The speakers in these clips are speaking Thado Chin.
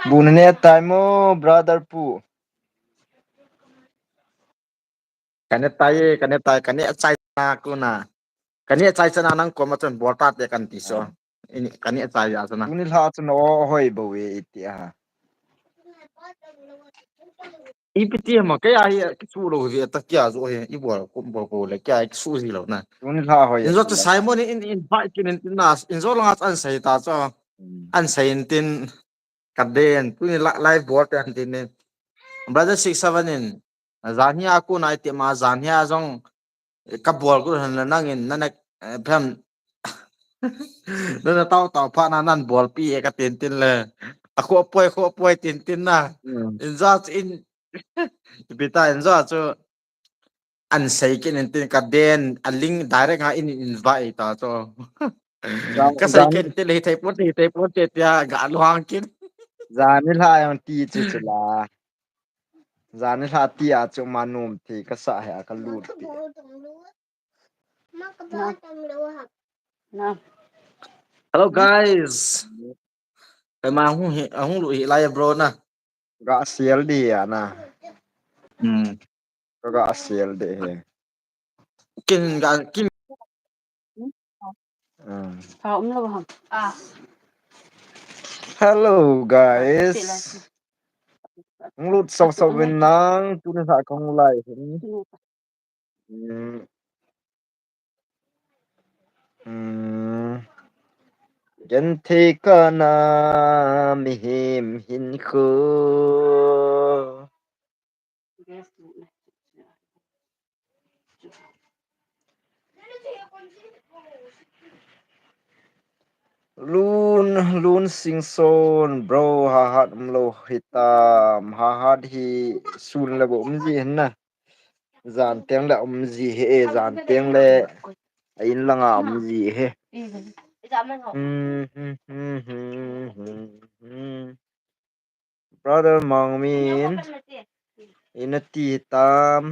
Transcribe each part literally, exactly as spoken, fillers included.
Bu nane tai mo, brother pu. Kane tai, kane tai, kane chai na ku na. Kane chai chana nang koma chun bol tate kan ti so. Ah. Ini kane chai ya chana. Tuni lha chun o hoi bo ve iti a. Ipi ti mo kei a hi kisu lo ve ta kia zo hi. I bol ko bol ko le kia kisu ji lo na. Tuni lha hoi. In zo ta Simon in, in invite kin in na. In zo langa an sai ta cho. Hmm. An sai in tin. Ka den, tuni la-, live bol te han tin ni. Brother six seven in, jan hia ku nai te ma jan hia jong, ka bol ku han la nang in, nana, eh, phem. Nana tau tau pha na nan bol pi e ka tin tin le. A kho poi, kho poi tin tin na. Mm. In ja chu in, ipi ta in ja chu. An sei kin in tin ka den, a link direct nga in invite ta cho. Jan, ka sei jan, kin tin le thei pon, thei pon te tia ga luang kin. Jan ni lha yang ti chu chu la. Jan ni lha ti a chu ma nom ti ka sa he a ka lut ti. Na. Hello guys. Kai ma hung hi, hung lu hi lai bro na. Ga sial di a na. Hmm. Ka ga sial de he. Kin ga, kin. Ah. Ka um lo ham. Ah. Hello, guys. Hung lut sau sau vin nang, tuni lha ka hung lai hin. Hmm. Hmm. Genthei kana mihem hinkho. Lun, Lun Singson, bro, hahat um lo hitam, hahat hi sun le bo um ji hin na. Jan teng le um ji he, jan teng le a in langa um ji he. Hmm, hmm, hmm, hmm, hmm, hmm. Brother Mangmin, ina ti tam.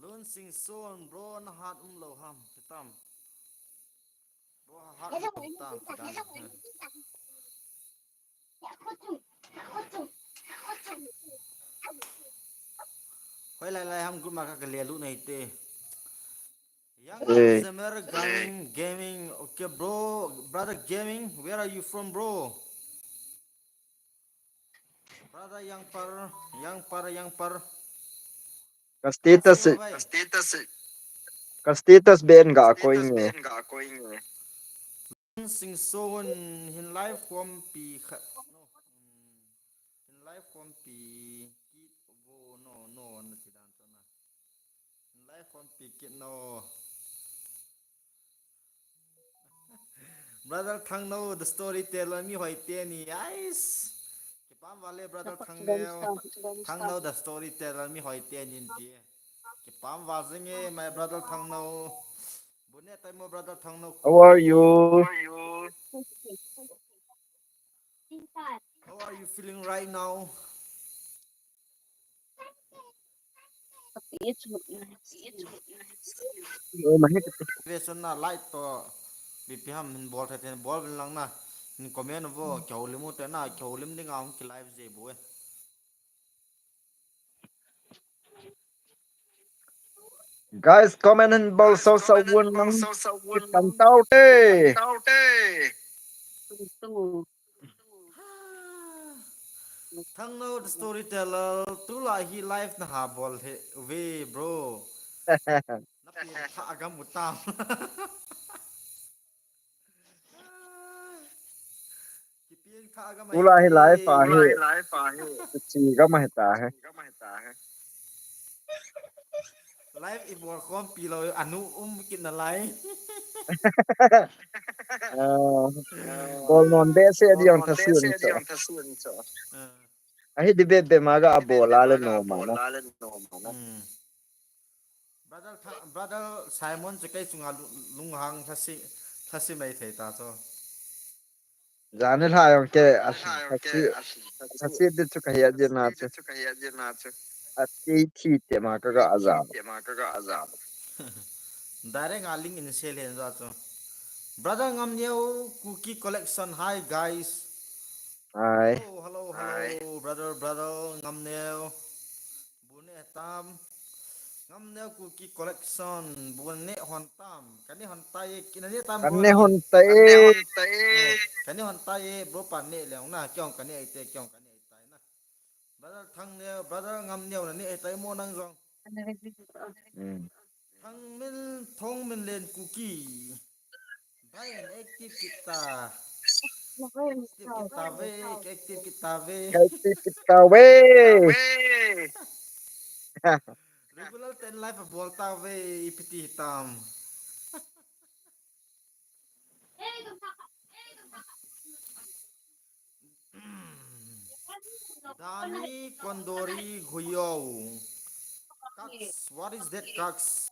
Lun Singson, bro, na hat um lo ham, ti tam. Bro, hat um tam, ti tam. Hoi lai lai ham group ma ka ka le lu nei te. Young Eh. Alzheimer Gaming, Gaming. Okay, bro, brother Gaming, where are you from, bro? Brother Young Par, Young Par, Young Par. Ka status, Kasi, ka status, ka status ben ga ko inge. Singson hin live khompi khat. No. Hmm. Hin live khompi kit vo no, no, na ti dan to na. Hin live khompi kit no. Brother Thangno, the storyteller, mi hoi te ni, ais. Kipam vale, brother Thangno. Thangno, the storyteller, mi hoi te ni ti. Kipam va jing e, my brother Thangno. Bune tai mo, brother Thangno. How are you? How are you feeling right now? Ve sun na light to B P ham hin bol the, bol vin lang na, hin comment vo, kihoulim u te na, kihoulim ding a hung ki live je bu e. Guys, comment hin bol sau sau vun lang. Kipan tau te. Thangno the storyteller, tulai hi live na ha bol he ve, bro. Na pi tha gam u tam. Kipieng tha gam. Tulai hi live a hi. Chi gam a hi ta he. Live i bol khompi lo, anu um kit na lai. Ah, bol non behseh ding tha sun cho. Ah. Ahi di be be ma ga a bol a le no ma na. Hmm. Brother Tha-, brother Simon chu kei chunga lu-, lunghang thasi, thasi mai thei ta cho. Jani lha jong ke, a, thasi, thasi di chu ka hi a di na chu. Ati thi te ma ka ga aza. Direct a link in share len ja chu. Brother Ngamneo Kuki Collection, hi guys. Hi. Hello, hello, hello, brother, brother Ngamneo. Bu ne tam. Ngamneo Kuki Collection, bu ne hon tam. Kani hon tai, kina ne tam. Kani hon tai. Kani hon tai, bro pan ne leong na, kyong kani ai te, kyong kani ai tai na. Brother Thangneo, brother Ngamneo na ne ai tai mo nang jong. Thangmin, Thongminlen Kuki. Bai, active kit ta. Active kit ta ve, active kit ta ve. Active kit ta ve. Regular ten live a bol ta ve, ipi ti tam. Dani Kondori Guyo. Kaks, what is that, Kaks?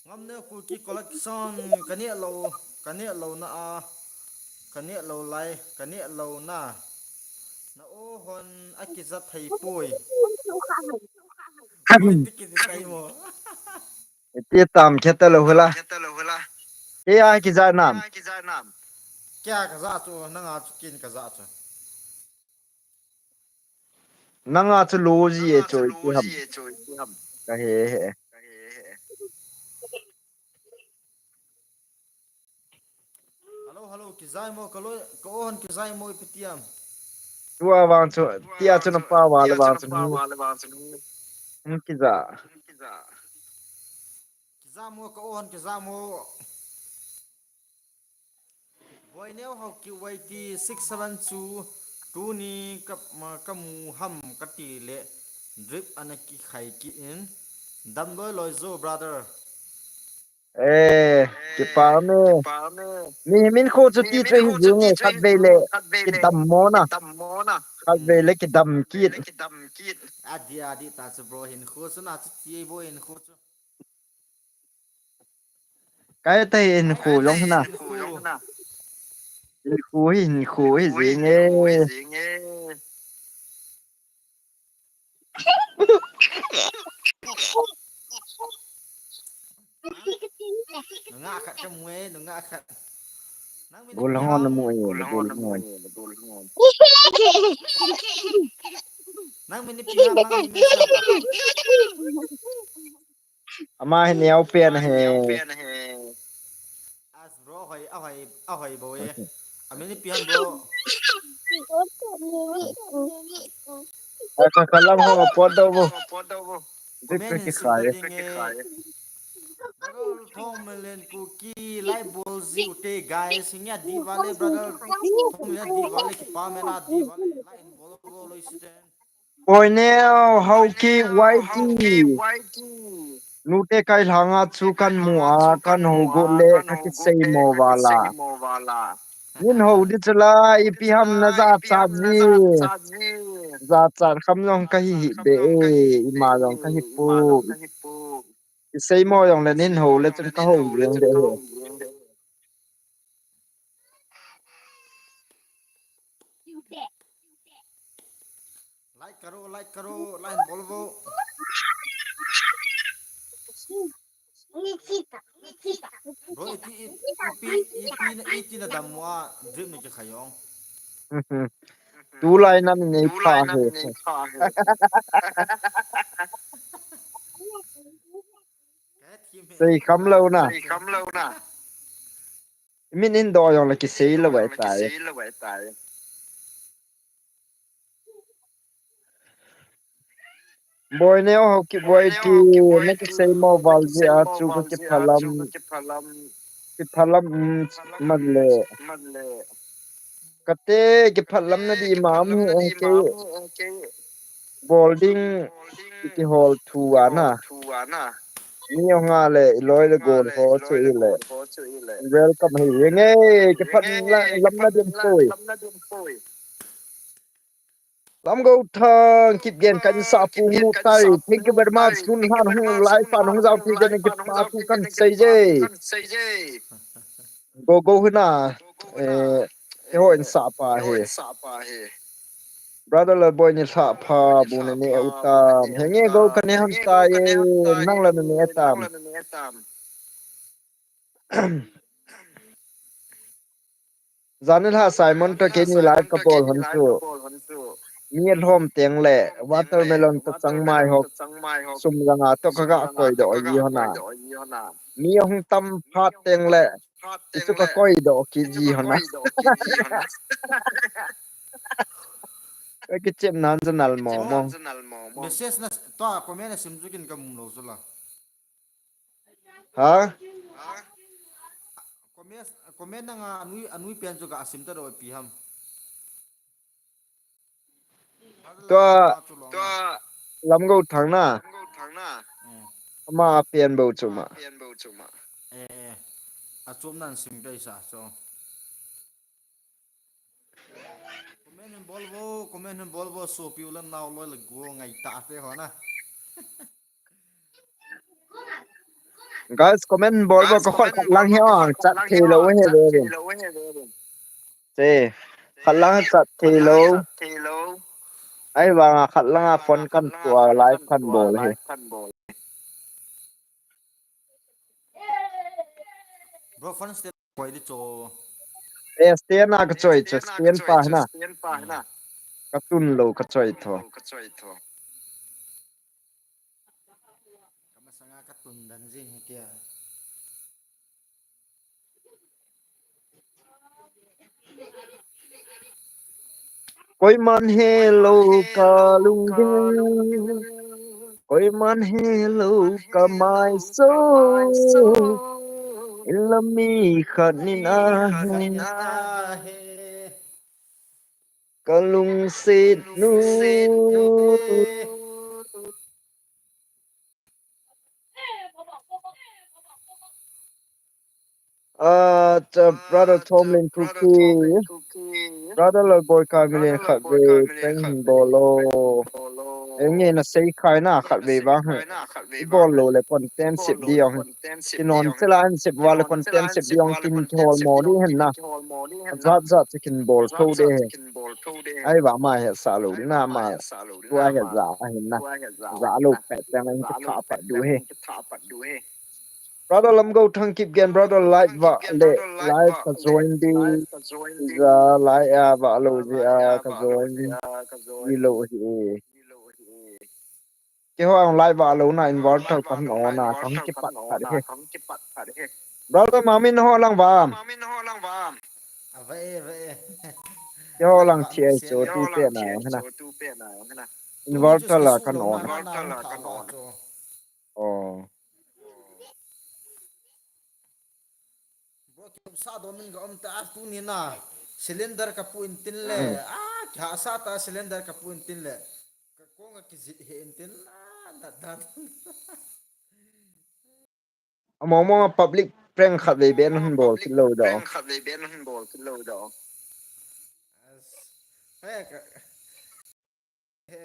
Ngamneo Kuki Collection, kani lo, kani lo na a, kani lo lai, kani lo na. Na o hon a kizat thei poi. Kani tai mo. Ti tam kheta lo hula. Ti a kija nam. Kya kaja chu, nanga chu kin kaja chu. Nanga chu lo ji e chu ti ham. Ka he he. Hello, hello, kijai mo, ka lo, ka o hon kijai mo ipi ti ham. Tua vang chu, tia chu na pa wa le vang chu. Hmm, kija. Kija mo, ka o hon kija mo. Boineo Haokip Y T six seven two, tuni ka, ma, ka mu ham ka ti le, drip ana kikhai kit in, dam loi loi jo, brother. Eh, kipa me. Mi, min khu chu ti chu hi jing e, khat vei le kidam mo na. Khat vei le kidam kit. Adi, adi ta chu bro, hin khu chu na chu ti bro, hin khu chu. Kai ta hin khu jong na. Hin khu, hin khu hi jing e. Nunga khat ka mu e, nunga khat. Nang min gol hong na mu e, gol hong. Nang min ni pi ha, nang min ni pi ha. Ama hi neo pen he. As bro, ahoi, ahoi, ahoi bo e. Amin ipi ham bro. Ka, ka, ka lam ho pot do bo. Comment in sim ta ding e. Brother Thongminlen Kuki, like bol jiu te guys. Hinge Diwali brother. Thongminlen Diwali kipa mena Diwali. Like bol bol lo isi ten. Boineo Haokip Y T. Nute kai lhanga chu kan mu a, kan ho got le ka kisei mo vala. Nin ho di chu la, ipi ham na jachat ji. Jachat kham jong ka hi hi be e, ima jong ka hi pu. Kisei mo jong le nin ho le chun ka ho jeng de he. Like karo, like karo, like bol bo. Bro, iti, iti, iti, iti na, iti na dam mo a, drip ni ke khayong. Tulai na ni nei pha he. Sei kham lo na. Min in do jong le kisei lo vai tai. Boineo Haokip Y T, na kisei mo val ji a chu ka kiphalam. Kiphalam, mm, man le. Kate kiphalam na di ma mu ong ke. Bol ding kihol thu ana. Mi ong a le, i loi le gol ho chu i le. Welcome hi yeng e, kiphalam na dim poi. Lamgou Thang, Kipgen kan sa pu mu tai. Thank you very much. Tun han hung live pan hung jao pi den kipah thu kan sei je. Go go hina. Eh, keiho in sa pa hi. Brother Lalboi ni lha pha bu na ne utam. Henge go kan ne han ta ye. Nang la na ne tam. Janil ha Simon to keini live ka bol hon chu. Mi lhom teng le watermelon to changmai hok. Sum langa to ka ga koi do yi hona. Mi hung tam phat teng le. Ichu ka koi do ki ji hona. Ka kichep nan janal mo mo. Message na to comment na sim chu kin ka mum lo chu la. Ha? Comment, comment nanga anui, anui pen chu ka asim ta do pi ham. Tua, tua Lamgou Thang na. Ama pen bo chu ma. Eh, eh. Achom nan sim kai sa so. Comment hin bol vo, comment hin bol vo, sopi u le nao loi le go ngai ta te ho na. Guys, comment bol vo, ka khot khat lang hi ang chat thei lou he ve ve. Che, khat lang chat thei lou. Ahivanga khat langa phone kan tua live kan bol hi. Bro, phone still koi di cho. Eh, stand a ka choi cho, stand pa na. Ka tun lou ka choi tho. Ka masanga ka tun dan jing hi tia. Koiman helou ka lunggel, koiman helou ka maiso. Ila mi khat nin ahe, ka lungset nu. Ah, cha, brother Thomlin Kuki. Brother Lalboi Kamilin khat ve peng hin bol o. Enge na sei khai na khat ve vang. I bol lou le content sep di ong. Kinon chela an sep va le content sep di ong kin kihol mo di hin na. Jat jat chu kin bol tho de he. Ahivang ma he sa lou di na ma. Tua he ja ahin na. Ja lou pet peng in kitha pat du he. Brother Lamgou Thang Kipgen, brother live va le, live ka join di. Ja live a va lou ji a ka join di. Di lou hi. Keiho ang live va lou na inverter kan on a kan kipat pat he. Brother Mamin ho lang va. Ava e, ava e. Keiho lang thi ai cho tu pe na hena. Inverter la kan on. Oh. Bro, ki sa do min ga om ta tuni na. Cylinder ka pu in tin le. Ah, ki ha sa ta cylinder ka pu in tin le. Ka kong a ki jit he in tin na, na, na. Amo mo public prank khat ve be nan bol kit lou do. As. He ka. He,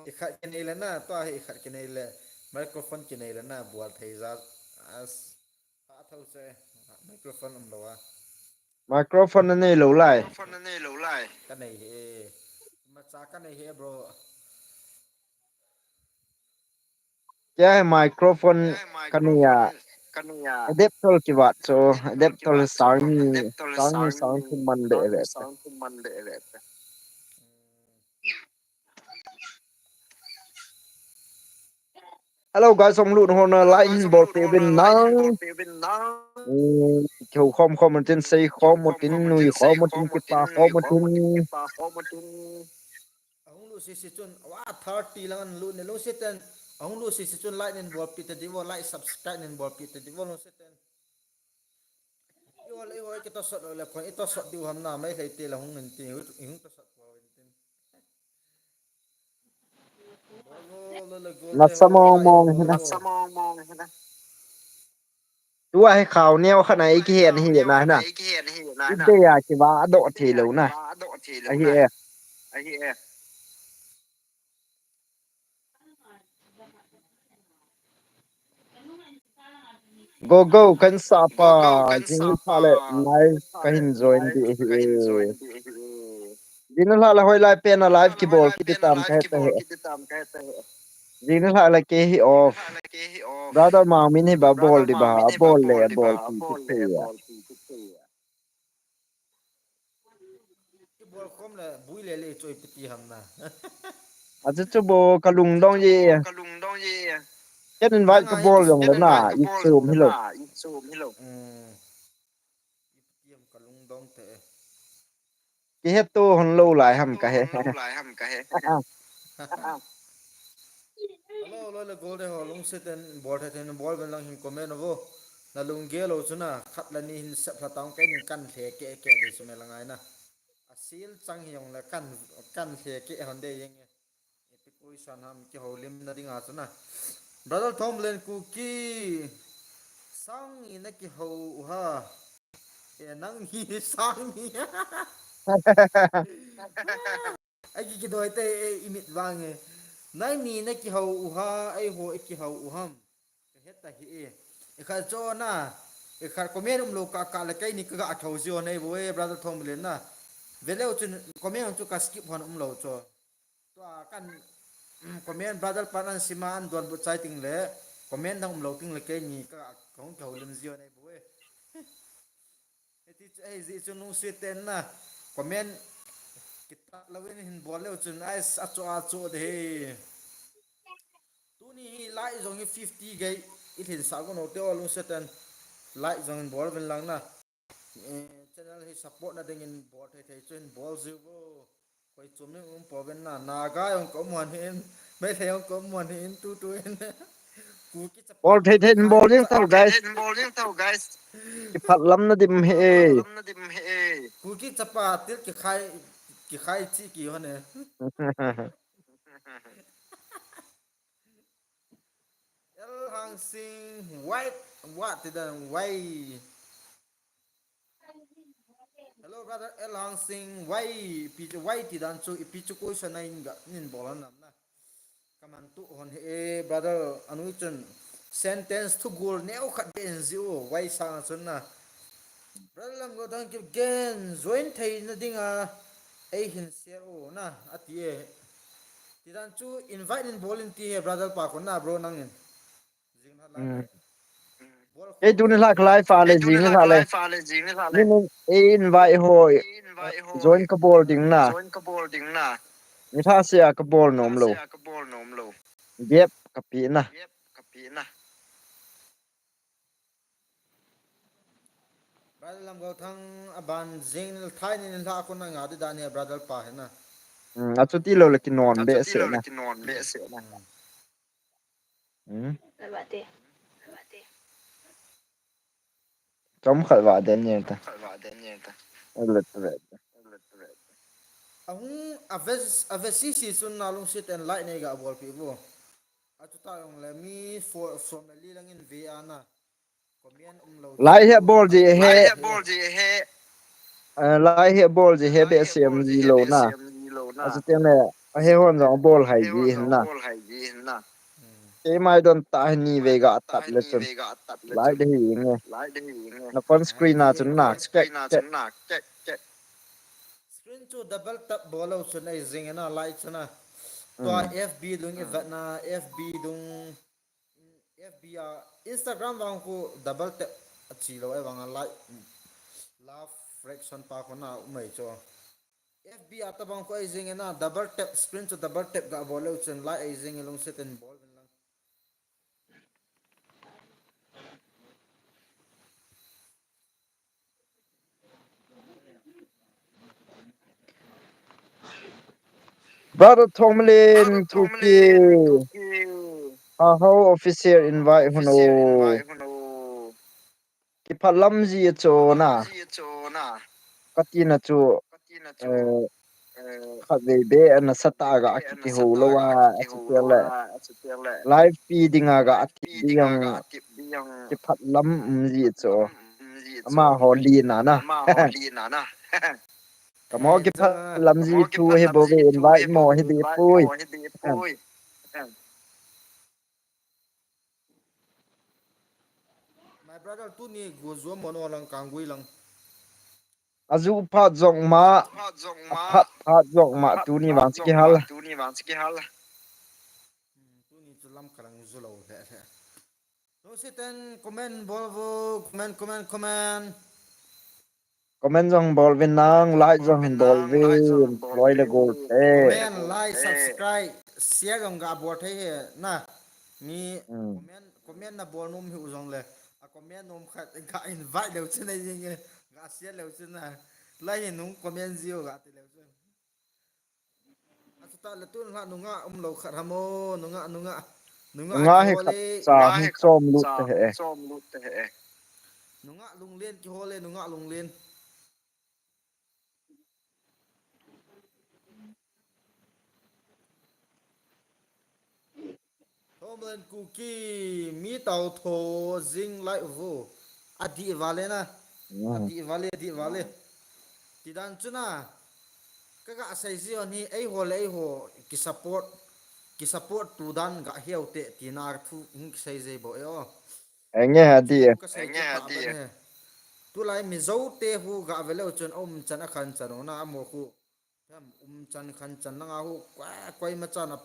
i khat kinei le na, tua hi i khat kinei le, microphone kinei le na, bual thei ja, as, ha thou che, microphone um lou a. Microphone na nei lou lai. Ka nei he, macha ka nei he, bro. Kya hai microphone ka nei a. Adapter kivat chu, adapter sang ni, sang ni, sang thum man be ve. Hello guys, hung lut hon a like hin bol pe uvin lang. Hmm, kihou khom khom tin, sei khom tin, nui khom tin, kipa khom tin. Ahung lut sisi chun, wa thirty lang an lut ne lungset ten. Ahung lut sisi chun like nin bolpi ta diu, like subscribe nin bolpi ta diu lungset ten. I hol, i hol, i tosot le kon, i tosot diu ham na, mai lei te la hung nin tin, i hung tosot po nin tin. Nasa mong mong hina. Tua hi khao neo khat na i kihen hi na na. I be a kiva doh thei lou na. Ahi e. Go, go, kan sapa. Jing ni pha le live kahin join di ahi e. Jing ni pha le hoilai pen a live kibol kit di tam kahe tahe. Jing ni pha le kei hi off. Brother Mangmin hi ba bol di ba, bol le, bol ti ti thei a. Kibol khom le, bui le le choi piti ham na. Achu chu bo kalungdong ye. Ken invite kabol jong le na, i chom hilo. Hmm. Ipiti ham kalungdong te. Kihe to hon lo lai ham kahe. Hello, hello, le gol de ho, lungset in bol thei thei in bol ven lang hin comment vo. Na lunggel lou chu na, khat le ni hin sep lha tang kei nin kan lhe ke ke de chu me la ngai na. A sil chang hi jong le kan, kan lhe ke hon de yeng e. Ipi koi san ham kihoulimna dinga chu na. Brother Thomlen Kuki, sang ni na kihou u ha. E nang hi sang ni. Ai ki kidoi te e i mit vang e. Nang ni na kihou u ha, ai ho i kihou u ham. Ka het ta hi e. I khat cho na. I khat comment um lou ka ka le kei ni ka ga thou zio nei vo e, brother Thomlen na. Ve leu chun comment chu ka skip hon um lou cho. Tua kan, mm, comment brother pan an sima an don bu chai ting le, comment dang um lou ting le kei ni ka, ka hung kihoulim zio nei bu e. Hiti chu, eh, zi chu nung si ten na, comment kitat lou in hin bol leu chun, ai, a chu, a chu de he. Tuni hi like jong hi fifty gei, i thin sa ko no te o lungset in like jong hin bol ven lang na. Eh, channel hi support na dingin bol thei thei chu hin bol jiu vo. Koi chom in um po ven na, Naga jong ka um hon hin, Meitei jong ka um hon hin, tu tu in. Kuki chapa. Bol thei thei in bol ding tau, guys. Kiphat lam na dim he. Kuki chapa til kikhai, kikhai chi ki hon e. L Hangsing, why, what did I, why? Hello, brother L Hangsing, why, pi, why ti dan chu, ipi chu koi sa na in ga, nin bol nam na. Kaman tu hon he, eh, brother, anu chun, sentence thu gol neo khat de in ziu, why sa chun na. Brother Lamgou, thank you again. Join thei na dinga, ei hin share u na, ati e. Ti dan chu invite in bol in ti he, brother pa ko na, bro nang in. Jing na la. Mm. Bol. Ei tu ni la khlai fa le jing ni la le. Ni ni ei invite ho. Join ka bol ding na. Ni tha se a ka bol nom lou. Gap ka pi na. Brother Lamgou, thang aban jing thai ni la ko na nga di dan he brother pa he na. Mm, a chuti lou le kinon be se na. Mm. Chom khat va den ni ta. Ele tret. Ahung a ves, a ves si si sun na lungset in like nei ga bol pi vo. A chuta jong le mi for, from le li lang in ve a na. Comment um lou. Lai he bol ji he. Eh, lai he bol ji he be sem ji lou na. A chu teng le, a he hon jong bol hai ji hin na. Hmm. Kei mai don ta hi ni ve ga tat le chun. Lai de hi nge. Na phone screen na chun na. Check, check. Screen chu double tap bol lou chun ei jing na, like chun na. Tua F B dung i vet na, F B dung, F B a, Instagram vang khu double tap a chi lou, ei vang a like, love reaction pa khu na um ei cho. F B a ta vang khu ei jing na, double tap, screen chu double tap ga bol lou chun like ei jing lungset in bol vin lang. Brother Thongmalen Kuki. Haho official invite hon o. Kiphat lam ji a chu na. Ka tina chu, eh, khatvei be ana sa ta ga kiti ho lou a, a chu tia le. Live pi dinga ga ati ding. Kiphat lam um ji chu. Amaho li na na. Kamo kiphat lam ji thu hi bou ve invite mo hi di pui. My Brother, tuni go jo mo no lang kang gui lang. Aju phat jong ma, aphat phat jong ma, tuni vang chi kihal. Hmm, tuni chu lam kalang ju lou le le. Lungset ten comment bol vo, comment, comment, comment. Comment jong bol vin nang, like jong hin bol vin, loi le gol te. Comment, like, subscribe, share jong ga bol thei he na. Mi comment, comment na bol nom hiu jong le. A comment nom khat ga invite leu chun ai jing e. Ga share leu chun na. Lai hin nung comment jiu ga ti leu chun. Achuta le tun la nunga um lou khat hamo, nunga, nunga. Nunga hi khat cha hi chom lut te he. Nunga lunglen kihol e, nunga lunglen. Thomlen Kuki, mi tao tho jing lai vo. Adih vale na. Adih vale, adih vale. Tidan chu na. Ka ga sei ji on hi, eiho le eiho ki support, ki support tu dan ga hiau te tina thu hung sei ji bo e o. Enge ha di. Ka sei ji pa ba ne. Tulai Mizo te hu ga veleu chun um chan a khan chan na mo khu. Phem um chan khan chan na nga hu kwa, koi ma chan a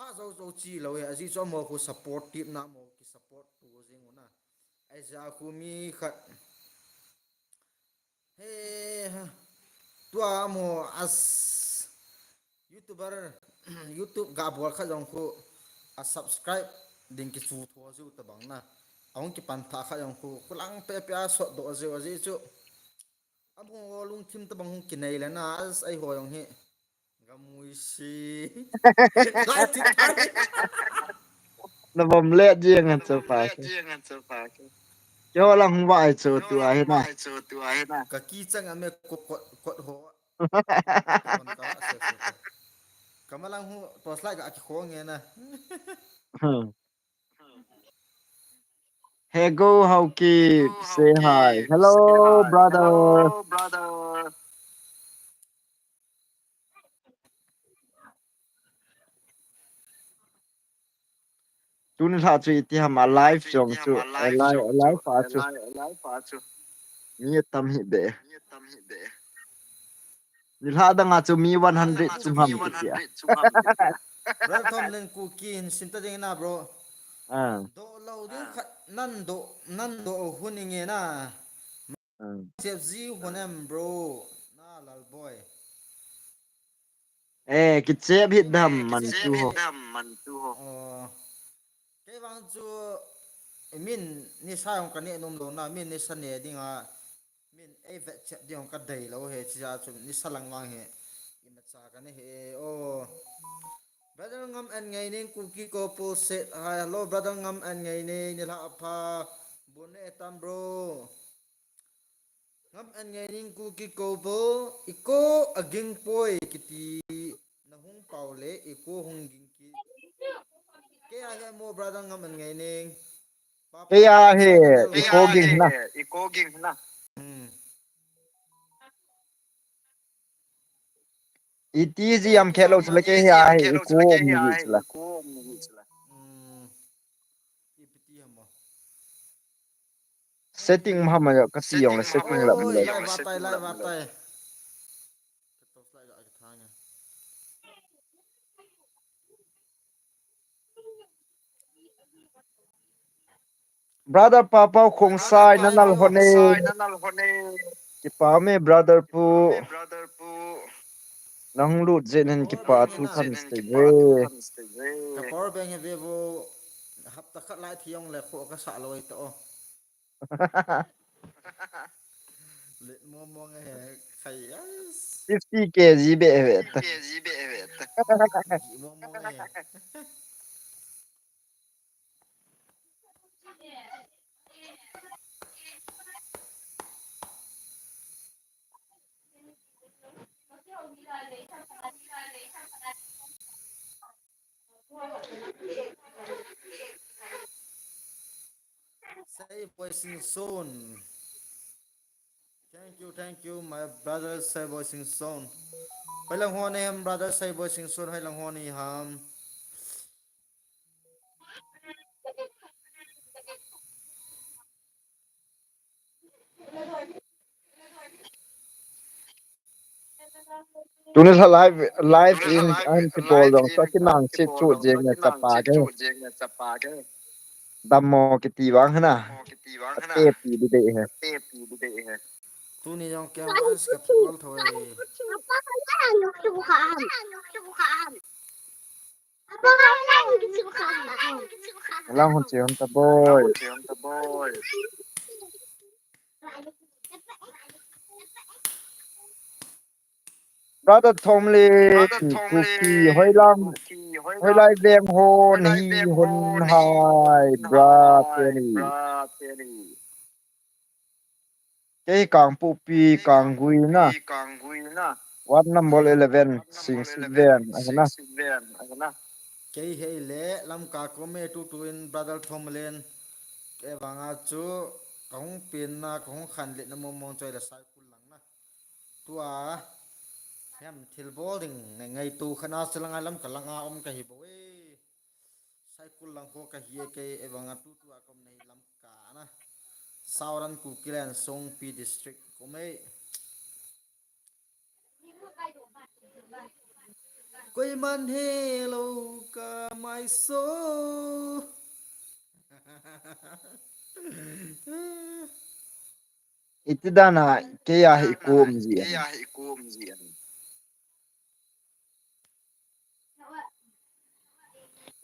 pha zo zo chi lo he, aji chu amo khu support tip na mo ki support tu jing u na. Ai ja khu mi khat. He ha. Tua amo as YouTuber, YouTube ga bol khat jong khu a subscribe ding ki chu tho jiu ta bang na. Ahung ki pan tha khat jong khu kulang pe pe a sot do jiu aji chu. Amo lungthim ta bang hung ki nei le na as ai ho jong hi. Gamui si. Lai ti tai. Na bom le jing an chu pa. Kyo lang hung vai chu tua hi na. Ka ki chang a me kot kot kot ho. Kon ka se se. Ka ma lang hu to slide ga ki khong e na. Hmm. Hey go Hauki, say hi. Hello brother. Tuni lha chu iti ham a live jong chu, a live, a live a chu. Mi tam hi be. Ni lha dang a chu mi one hundred chung ham kiti a. Brother Thomlen Kuki hin sim ta ding na bro. Ah. Do lo ding khat nan do, nan do hun inge na. Chep ji hun em bro, na Lalboi. Eh, kichep hit dam man chu ho. Oh. Kei vang chu min nisa jong ka ne nom lou na, min nisa ne ding a, min ei vet chep ding jong ka dei lou he, chi a chu nisa lang vang he. Ima cha ka ne he, oh. Brother Ngam and Ngaining Kuki Kopo said hi, hello brother Ngam and Ngaining, ni lha pha, bu ne tam bro. Ngam and Ngaining Kuki Kopo, i ko a ging poi kiti na hung pau le, i ko hung ging ki. Kei a he mo brother Ngam and Ngaining. Kei a he, i ko ging na. Hmm. Iti ji am khe lo chule kei a he, i ko um ji chule. Hmm. Ipiti ham mo. Setting ma ma yo ka ti jong le setting lam le. Lai va tai, lai va tai. Ka to slide ga ka thang. Brother Papa Khongsai, na nal hone. Kipa me brother pu. Nang lut jeh in kipa thu tham ste ve. Ka power bank he ve vo. Hapta khat lai thi jong le kho ka sa loi to. Let mo mo nge khai as. Fifty K G be ve ta. Mo mo nge. Sei Boy Singson. Thank you, thank you, my brother Sei Boy Singson. Hoilang hon ham, brother Sei Boy Singson, hoilang hon ham. Tuni la live, live in an kibol jong sa kinang se chu jeng na chapa ke. Dammo kiti vang hana. Ate pi di de he. Tuni jong ke mas ka thol thoi. Lang hon che hon ta boy. Brother Thomlin, Kuki, hoilang, hoilai veng hon hi hon hai, brother ni. Kei Kangpokpi, Kanggui na. Ward number eleven, Singsit ven, ahina. Kei hei le, Lamka kome tutu in brother Thomlin. Kei vanga chu, kahung penna, kahung khanletna mong mong choi le Saikul lang na. Tua, hem thil bol ding, ngai ngai tu khana se langa lam ka langa om ka hi bo e. Saikul lang ko ka hi e kei e vanga tu tua kom nei Lamka na. Southern Kukiland Songpi District kom e. Koiman he lo ka mai so. Iti dan a kei a hi i kum ji a.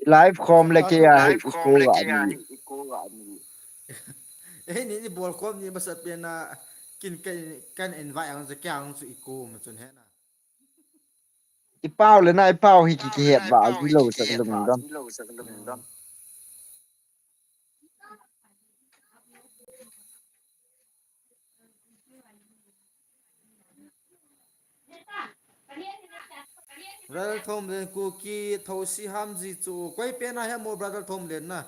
Live khom le kei a hi i kum a ni. Eh, ni, ni bol khom ni masa pen na kin kan, kan invite ang sa kya ang su i kum chun he na. I pau le na i pau hi ki ki het ba ji lo sa lung dam. Brother Thomlin Kuki thosi ham ji chu koi pen a he mo brother Thomlin na.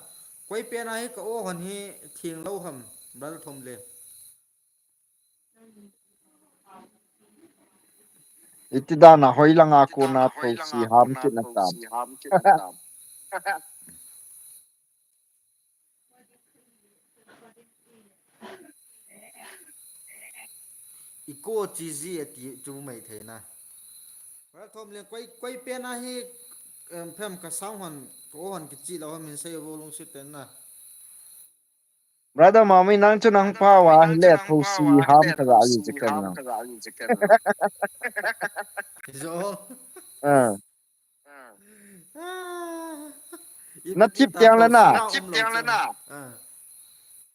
Koi pen a he ka o hon hi thing lo ham brother Thomlin. Iti dan a hoilang a kona thosi ham kit na tam. I ko chi ji a ti chu mai thei na. Brother Thomlin koi, koi pen a hi, em, phem ka sound hon, ka o hon ki chi lo hon min sei vo lung sit ten na. Brother Mami nang chu nang pau a hi le thosi ham ka ga ji che ken na. Zo. Ah. Na thip tiang le na.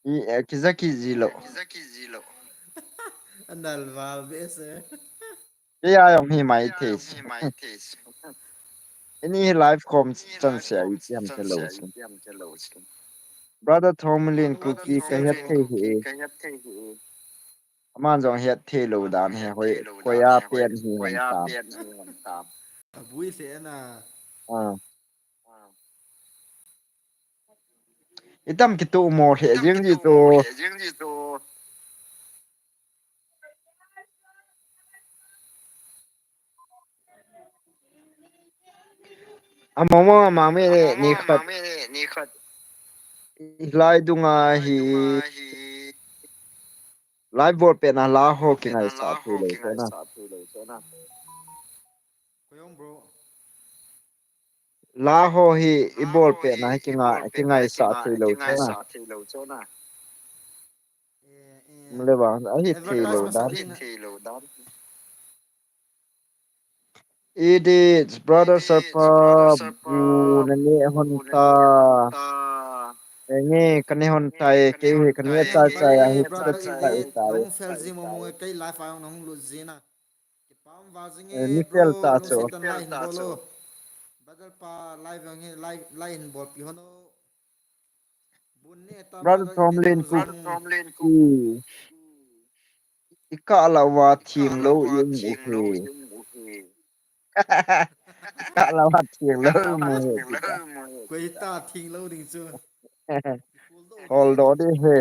I, eh, kija ki ji lo. Anal val be se. Kei a jong hi mai thei si. Ini hi live khom chan se a i tiam te lo si. Brother Thomlin Kuki ka het thei hi e. Aman jong het thei lo dan he hoi, koi a pen hi hon tam. Abui se na. Ah. Itam kitu mo he jing ji tu. Among mong amang me ni khat. Lai dunga hi. Lai bol pe na la ho ki ngai sa tu lo na. Koyong bro. La ho hi i bol pe na hi ki ngai, ki ngai sa thei lo chu na. Mule ba, a hi thei lo dan. Edit, brother Sapa, bu na ne hon ta. Enge, ka ne hon ta e, ke he, ka ne cha cha ya hi, cha cha ta e ta e. Nong fel ji mo mo kei live a nong lut ji na. Kipam val jing e, bro, lungset tah chu. Brother pa live ang he, live, live in bol pi hono. Bun ne ta brother Thomlin Kuki. I ka la wa thing lo yung u he. Ka la wa thing lo mu he. Koi ta thing lo ding chu. Hol do de he.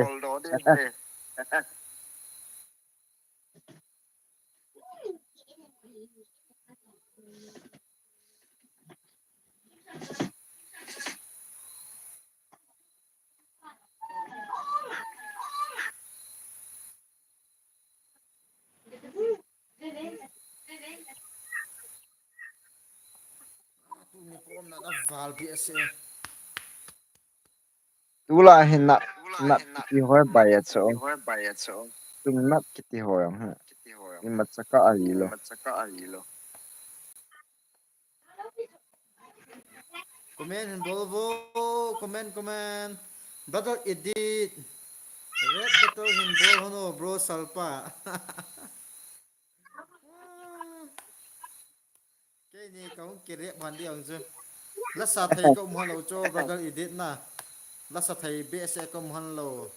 Val bi ase. Tula hi nat, nat kiti hoi bai a cho. Tung nat kiti hoi ang ha. Ima chaka a lo. Comment hin bol vo, comment, comment. Brother Edit. Rap battle hin bol hon o, bro Salpa. Keini kahung kirep han di ang chu. Lasa thei ka um han lo chu, brother Edit na. Lasa thei behseh ka um han lo.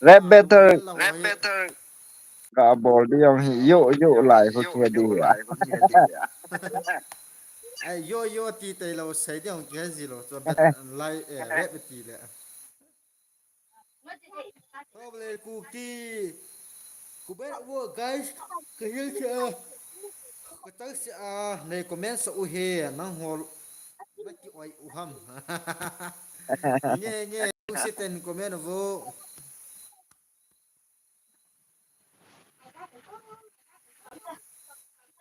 Rap battle. Rap battle. Ka bol di ang hi yo yo lai ho kia di ya. Ai, yo yo ti tei lo sei di ang kia ji lo. Chu bet lai, eh, rap ti le. Problem Kuki. Kubai wo guys. Kahil siya. Katal siya. Nei comment sa uhe. Nang hol. Naki oi uham. Nge, nge. Kusi ten comment vo.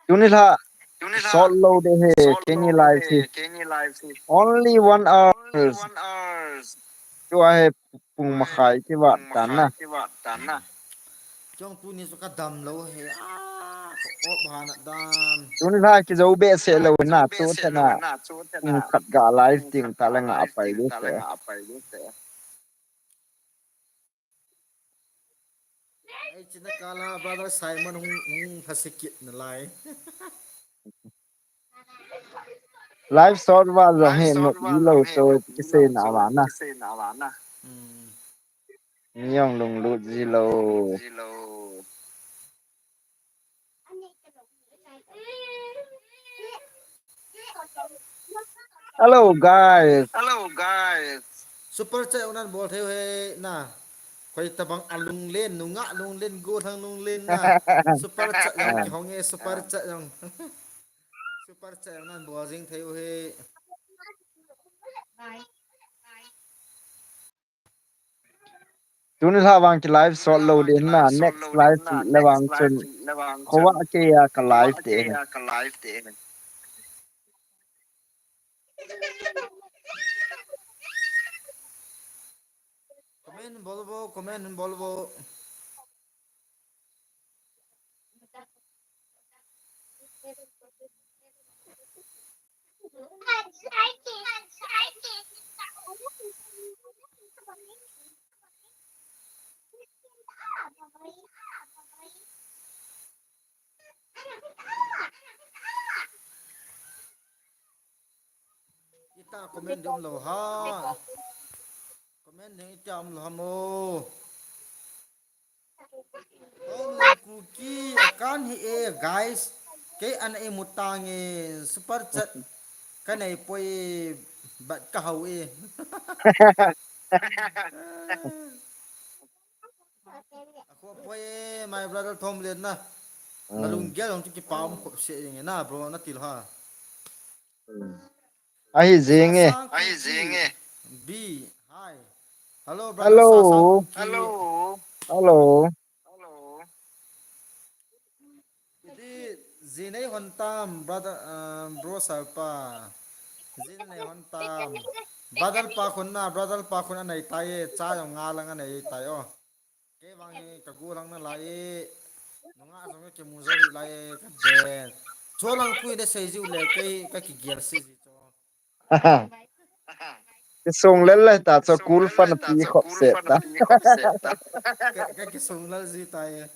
Tuni la, sot lo de he, keini live hi. Only one hours. Tua hi pung makhai kivat tan na. Chong tuni chu ka dam lo he. Ah, op hana dam. Tuni la kijo behseh lo na, tu tena. Pung khat ga live ting ta le nga pai de se. Ei, china kala brother Simon hung, hung hasikit na lai. Live sot va jong hi nop ji lo chu kisei na va na. Hmm. Mi jong lunglut ji lo. Hello guys. Hello guys. Super chat unan bol thei he na. Koi tabang alunglen, nunga lunglen, gothang lunglen na. Super chat jong kihong e, super chat jong. Super chat jong nan bol jing thei u hi. Tuni la vang ki live sot lo de na, next live le vang chun. Khowa ke ya ka live te. Comment bol vo, comment bol vo. Ita comment ding um lou ha. Comment ding ita um lou ha mo. Holy Kuki akan hi e, guys. Kei an e mutang e, super chat. Ka nei poi, but ka hau e. Ako poi e, my brother Thom Lian na. Na lunggel hong chu kipah um khop se jeng e na, bro, na til ha. Ahi jing e. Ahi jing e. B, hi. Hello, brother. Hello. Sasang Kuki. Hello. Hello. Hello. Iti, ji nei hon tam, brother, um, bro Salpa. Ji nei hon tam. Brother Pa Khun na, brother Pa Khun anei tai e, cha jong nga lang anei tai o. Kei vang hi ka gu lang na lai e. Nunga jong ka kimu jou hi lai e, ka den. Cho lang pui de sei jiu le, kei ka kigel se ji cho. Kisung lel le ta cho kul fan pi khop se ta. Ka, ka kisung lel ji ta e.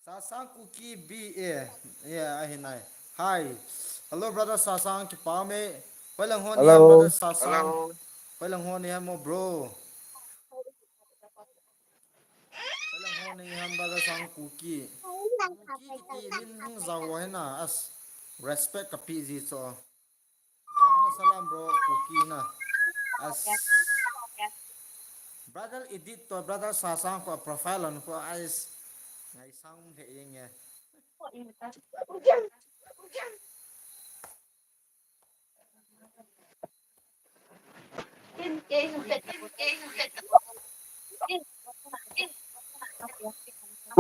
Sasang Kuki B A. Yeah, ahi nai. Hi. Hello, brother Sasang, kipah me. Hoilang hon ni ham, brother Sasang. Hoilang hon ni ham, mo bro. Hoilang hon ni ham, brother Sang Kuki. Kuki kiti min hung jao hi na, as respect ka pi ji cho. Jana salam bro, Kuki na. As brother Edit to, brother Sasang ko profile on ko ais. Ngai sang le yeng e.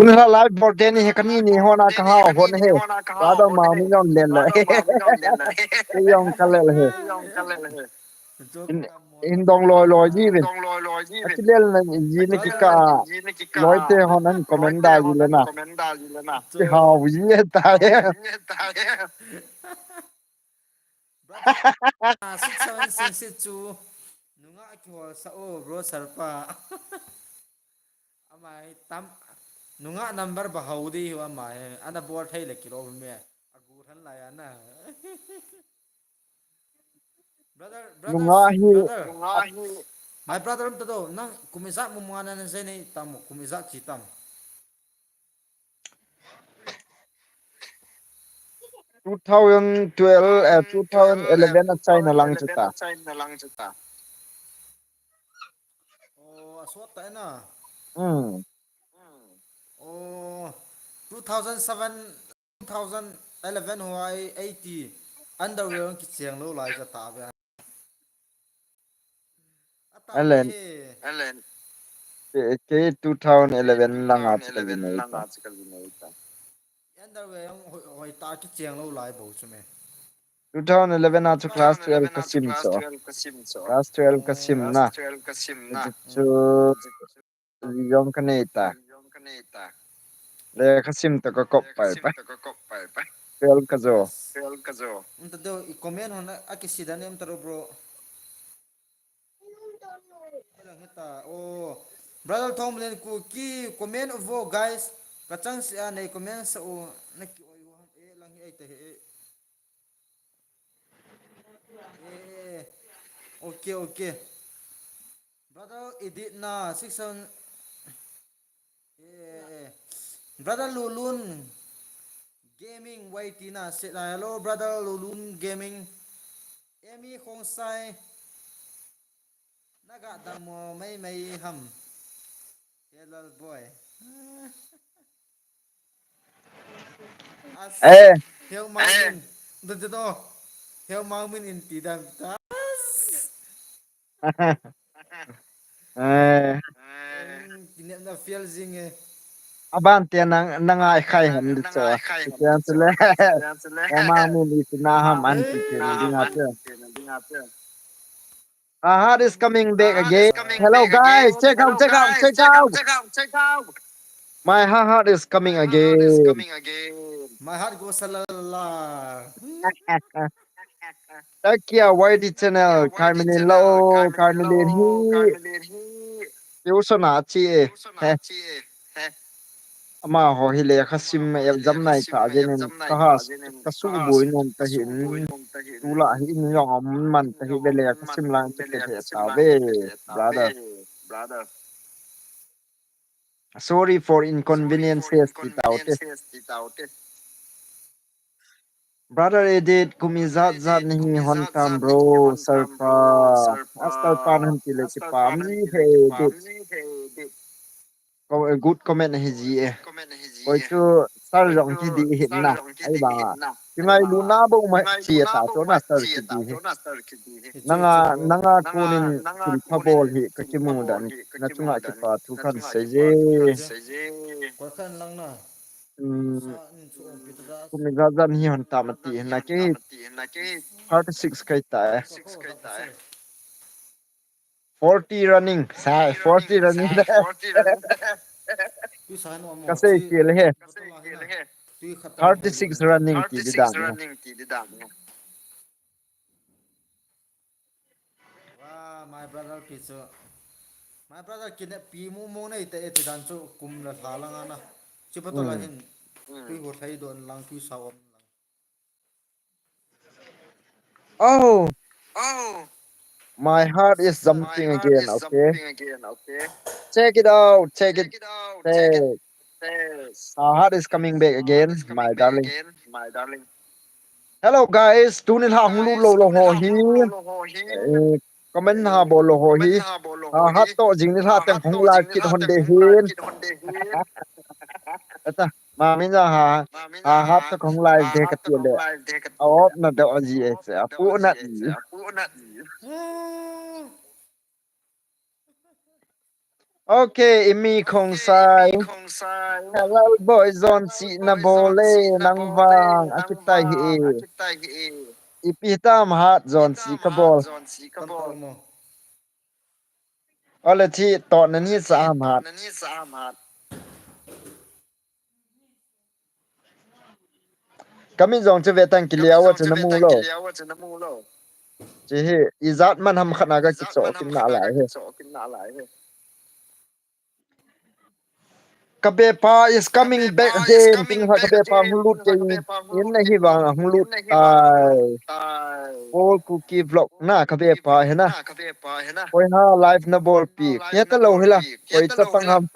Nila live birthday ni he, kani ni hona ka hao hon he. Brother Mao ni jong lel le. Ke jong ka lel he. In, in dong loi loi ji vin. Aki lel na ji ni ki ka. Loi te hon an comment da ji le na. Ki hao ji ta he. Brother, ah, six seven six six two. Nunga kihol sa o, bro, Sarpa. Amai tam. Nunga number ba hau di hu amai. Ana bol thei le kilo me. Agu than la ya na. Brother, brother, Nunga hi brother. My brother, um, tado, nang kum ijat mu mu ana na zene tam, kum ijat chi tam. Two thousand twelve, eh, two thousand eleven a China lang chu ta. Oh, asot ta na. Hmm. Oh, two thousand seven, two thousand eleven ho ai eighty underwear ki cheng lo lai cha ta be. Alen. Ke, ke two thousand eleven lang a chika jinei ta. Underwear hoi, hoi ta ki cheng lo lai bo chu me. Two thousand eleven a chu class twelve ka sim chu. Class twelve ka sim na. Chu jong ka nei ta. Le ka sim to ka kop pai pa. Twelve ka jo. Um, tado, i comment hon a ki si da nem taro, bro. Lang hita, oh. Brother Thonglen ku ki comment vo, guys. Ka chang si a nei comment sa u na ki oi u ham e lang hi ai te he. Eh, okay, okay. Brother Edit na six seven. Eh, brother Lulun Gaming Y T na se na. Hello, brother Lulun Gaming. Emi Khongsai. Naga damo mai mai ham. Hello, boy. As Eh, Hel Mangin. Do do do. Hel Mangin in ti dam ta. Eh, Kinet na fiel zing eh. Aban te nang, nang ai khai ham di cho. Kian sele. Ema mi ni na ham an ti ke ni dinga te. Ahat is coming back again. Hello guys, check out, check out, check out. My heart is coming again. My heart goes la la la. Takia Y T channel, Carmelin lo, Carmelin hi. Tiu sona chi e. He. Amaho hi lekha sim exam nai ta jeng in ka ha ka su boi nom ta hin. Tula hi in jong om man ta hi le lekha sim lang chu ka he ta ve, brother. Sorry for inconveniences ti tau te. Brother Edit, kum ijat jat nahi hon tam bro, Sarpa. As Sarpa nan ti le kipah um ji he Edit. Good comment hi ji e. Koi chu sir jong kidih hih na. Ai ba. Kingailu na bou ma chi ta chu na sir kidih hi. Nanga, nanga konin thil pha bol hi ka kimu dan. Na chunga kipa thu kan sei je. Koi khan lang na. Hmm. Sa nin chu ong pi ta da. Kum ijat jat hi hon tam ati na ke thirty six kai ta e. Ko ko ta se. Forty running. Sai, forty running. Tu sa no mo. Ka sei ke le he. Tu khat. Thirty six running ti di dan. Wow, my brother Pichu. My brother kine pi mu mu nei te e ti dan chu kum la hla lang ana. Chi pa to la hin. Tui ho thai don lang tui sa om lang. Oh, my heart is jumping again, okay? Check it out, check it. Check. Our heart is coming back again, my darling. Hello guys, tuni la hung lut lou lou ho hi. Eh, comment ha bol lou ho hi. Our heart to jing ni la teng hung live kit hon de hin. Eta, ma min ja ha, ha hat to hung live de ka ti le. A op na de o ji e se, a pu na ji. Okay, Imi Khongsai. Hello, boy, John si na bole nang vang akitai hi. Ipi tam hat John si ka bol. Ole thi to na ni sa am hat. Kami jong chu ve tang kiliau chu na mu lo. Chi hi, ijat man ham khat na ka kicho kin na lai he. Kabepa is coming back again. Kin ha kabepa hung lut ke in na hi vang hung lut tai. All Kuki vlog na kabepa he na. Koi ha live na bol pi. Ke ta lo he la. Koi cha pang ham.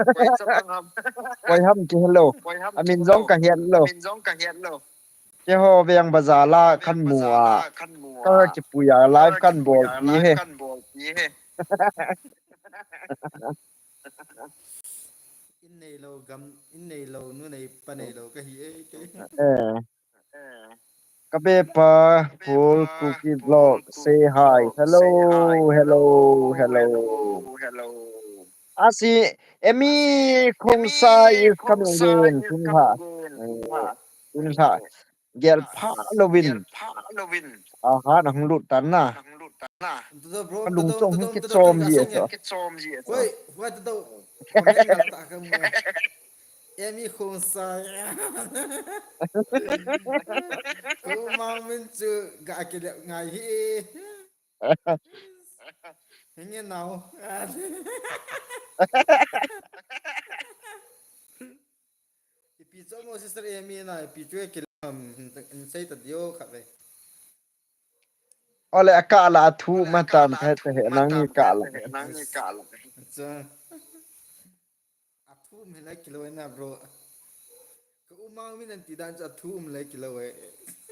Koi ham ke hello. Amin jong ka hian lo. Keiho veng bazar la kan mu a. Ka kipuia live kan bol pi he. In nei lo gam, in nei lo, nu nei pa nei lo ka hi e ke. Eh. Kabepa, Paul Kuki Vlog, say hi. Hello, hello, hello. Asi, Emi Khongsai is coming again. Kin ha. Kin ha. Gel pha lovin. Aha, na hung lut tan na. Lung chong hung kichom ji e so. Wait, what the? Emi Khongsai. Ko mang min chu ga kile ngai hi. Hinge nau. Ipi chu mo sister Emi na, ipi chu kilam, in sei ta dio khat ve. Ole a kala a thu ma tam ka ta he nang ni kala. Acha. A thu um he lai kilo na bro. Ka umang min an ti dan chu a thu um lai kilo e.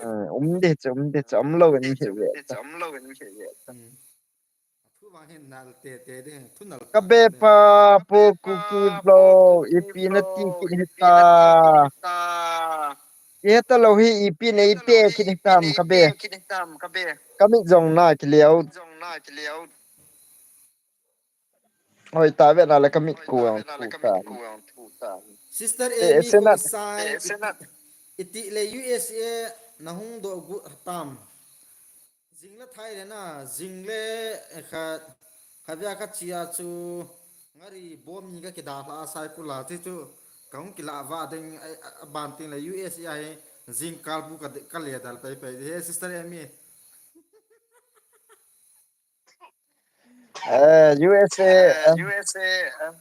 Eh, um de chu, um de chu, um lo in hi ve. Thu vang hin nal te te de, thu nal. Kabepa, Paul Kuki Vlog, ipi na ti kit hita. Ke ta lo hi ipi na i pe kit hitam kabe. Kamit jong na kiliau. Hoi ta ve na le kamit ku ang thu ta. Sister Emi Khongsai, iti le U S A na hung do gu tam. Jing le thai le na, jing le, eh, kha, kha via kha chia chu, ngari bom ni ka kida hla sai kula ti chu, ka hung kila va ding, eh, a ban ting le U S A hi, jing kal bu ka de, ka le dal pai pai. He, sister Emi. Eh, U S A, eh, U S A, eh,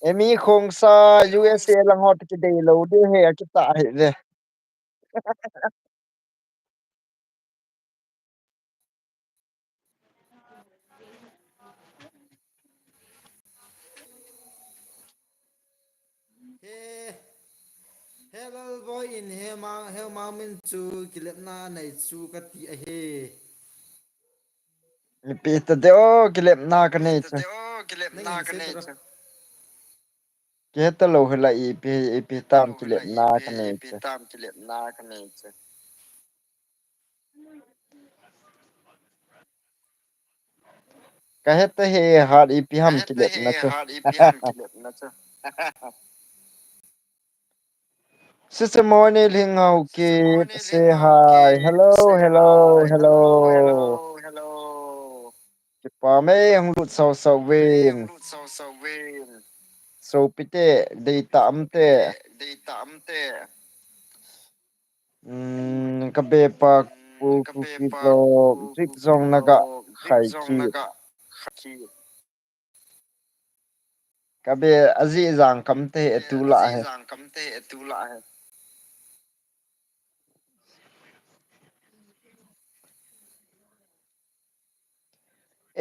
Emi Khongsai, U S A lang hot ki dei lo de he, a kita he de. He, he lal boy in he ma, he ma min chu kilepna nei chu ka ti a he. Ipi ta de o kilepna ka nei chu. Ke ta lo hela ipi, ipi tam kilepna ka nei chu. Ka heta he hat ipi ham kilepna chu. Sister Moni Lhing Hau Kip, say hi. Hello, hello, hello. Kipa me hung lut sau sau vin. So pite, dei ta am te. Hmm, ka bepa ku, ku ki lo, zik zong na ga khai ki. Ka be a zi zang kam te he tu la he.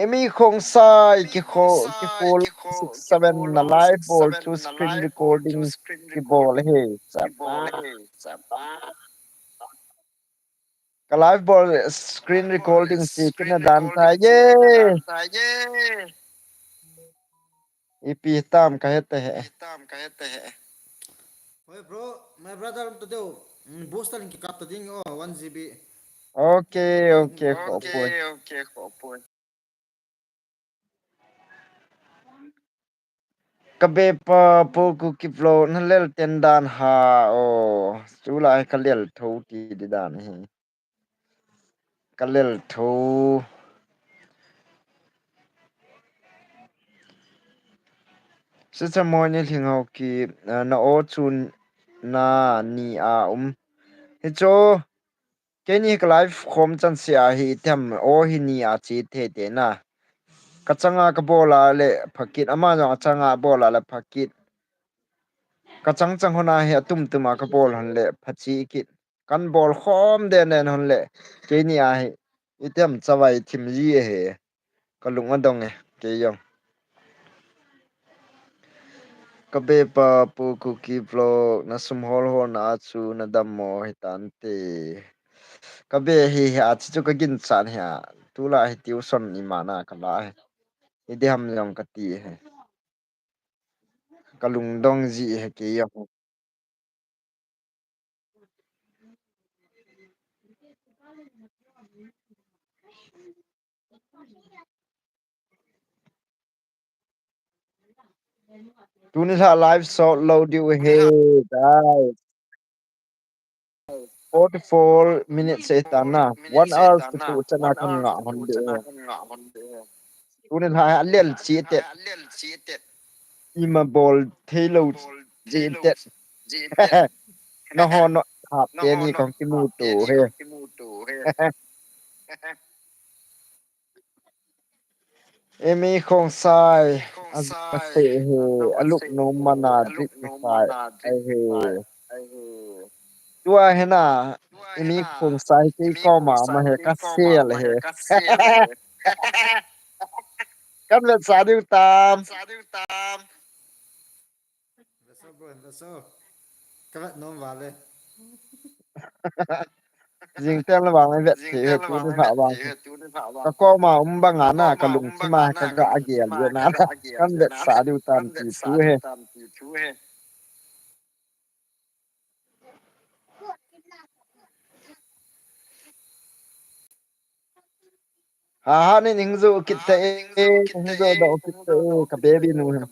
Emi Khongsai, ki kho, ki kho, six seven na live bol chu screen recording ki bol he. Chapa. Ka live bol screen recording si kina dan ta ye. Ipi tam ka heta he. Hoi bro, my brother, um, to do. Mm, booster link kap to ding, oh, one G B. Okay, okay, okay, okay. Ka bepa pu Kuki vlog na lel ten dan ha o. Chulai ka lel tho ti di dan hi. Ka lel tho. Sister Moini Lhinghauki, eh, na o chu na ni a um. Hicho, keini ka live khom chan se a hi tem o hi ni a chi the te na. Ka changa ka bola le phakit, ama jong a changa bola le phakit. Ka chang chang hona hi atum tum a ka bol hon le phachi kit. Kan bol khom den den hon le. Keini a hi. Item chavai thim ji e he. Ka lung adong e. Kei jong. Ka bepa pu Kuki vlog na sum hol hol na a chu na dam mo hi tan te. Ka be hi hi a chu ka gin chan hi a. Tula hi tuition i mana ka la hi. I de ham jong ka ti hi. Ka lungdong ji hi kei jong. Tuni la live sot lou diu he, guys. Forty-four minutes e ta na. One hour to tu chana kan nga hon de. Tuni la a lel chi te. Ima bol thei lou chi te. Na ho no ha pe ni kong ki mu tu he. Emi Khongsai, a, a se he, a luk no mana dik sai, a he. Tua he na, Emi Khongsai kei koma ma he ka sel he. Kan vet sa diu tam. Veso bro, veso. Ka vet nom vale. Jing tel vang vet thei he tuni la vang. Ka koma um banga na ka lungthima ka ga agel je na. Kan vet sa diu tam ti thu he. Ha ha, ni ning jo kit te e, ning jo do kit te e, ka baby nu hin.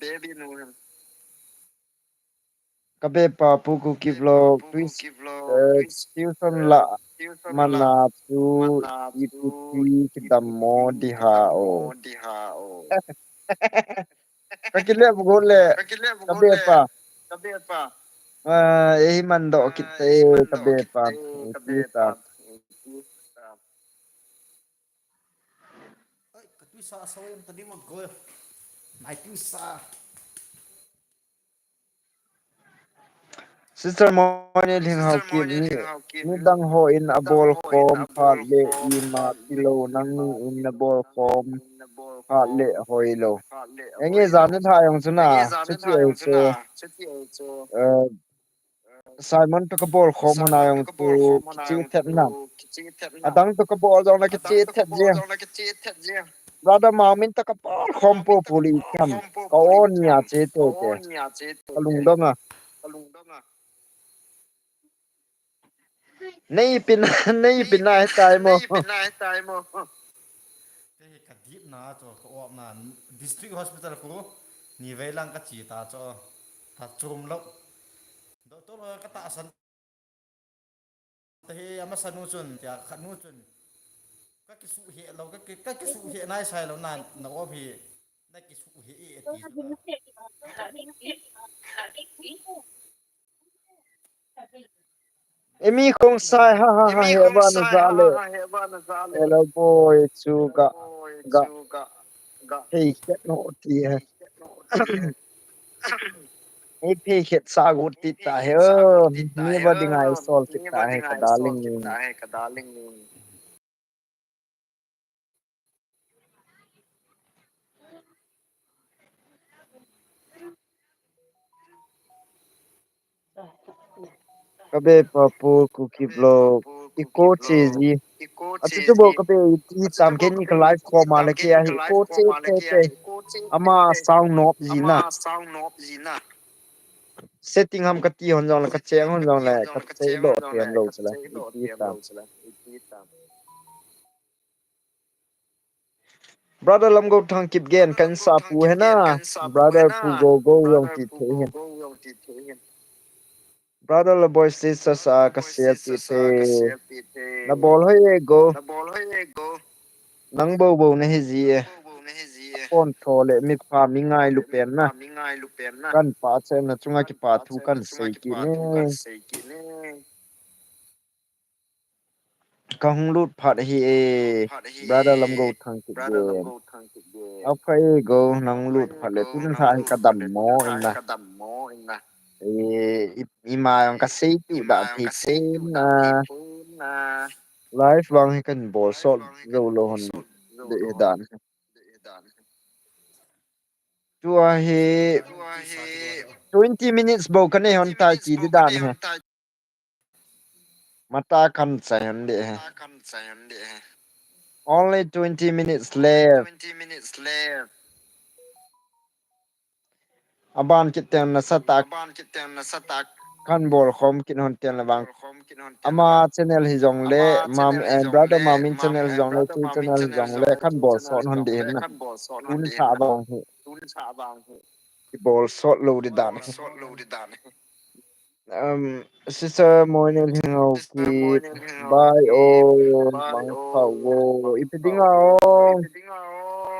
Ka bepa pu Kuki vlog, twist, eh, tuition la mana chu ipi ti kidam mo di ha o. Ka kile bu go le, ka bepa. Ah, ehi man do kit te, ka bepa. Ti ta. Ai, ka tuisa a sawai ang tadi mag-go. Nai tuisa. Sister Moini Lhinghauki, mi, midang ho in a bol khom phat le ima tilou nangni in a bol khom phat le hoilou. Enge jani tha jong chu na, chuti ei chu. Eh, Simon to ka bol khom hona jong chu kichi thet na. Adang to ka bol jong na kichi thet jeng. Brother Mamin to ka bol khom po puli kam. Ka o ni a che to te. Ka lungdong a. Nei pin, nei pin na he tai mo. Te hi ka dip na chu, ka op na, district hospital khu ni vei lang ka chi ta chu, ta chum lo. Doctor ho ka tahsan te hi, ama sa nu chun, tia khat nu chun. Ka kisuh he lo, ka ki, ka kisuh he nai sai lo na, na op hi, na kisuh he e ti chu. Emi Khongsai, ha, ha, ha, he ba na za le. Hello boy, chu ga, ga. Hey, khet no ti he. Hey, phei khet sa gu ti ta he. Oh, mi ba ding ai sol ti ta he, ka darling. Ka bepa pu Kuki vlog. I ko che ji. Achu chu bou ka be i ti tam, keini ka live khom a le kei a hi ko che che che. Ama sound nop ji na. Setting ham ka ti hon jong le, ka cheng hon jong le, ka che do pen lo chu le. I ti tam. Brother Lamgou Thangkip gen kan sa pu hena. Brother Pu Go Go jong ti thei hin. Brother Laboi Sisters a ka share ti thei. Na bol hoi e Go. Nang bou bou na hi ji e. Pon tho le mi pha mi ngailu pen na. Kan pa che na chunga kipa thu kan sei kit ne. Ka hung lut phat hi e, brother Lamgou Thangkip gen. Apha e Go, nang lut phat le tun sa hi ka dam mo in na. E, i, ima jong ka sei tu da thei pon na. Live vang hi kan bol sot jou lou hon de dan. Tua hi twenty minutes bou ka nei hon tai ti di dan hi. Mata kan chai hon de hi. Only twenty minutes left. Aban kit teng na sa tak. Kan bol khom kit hon teng le vang. Ama channel hi jong le, Mam, eh, brother Mamin channel hi jong le, tu channel hi jong le, kan bol sot hon de hin na. Tun sa vang hi. Ki bol sot lou di dan hi. Um, Sister Moini Lhinghou Kip, bye o, mangpha o, ipi dinga o,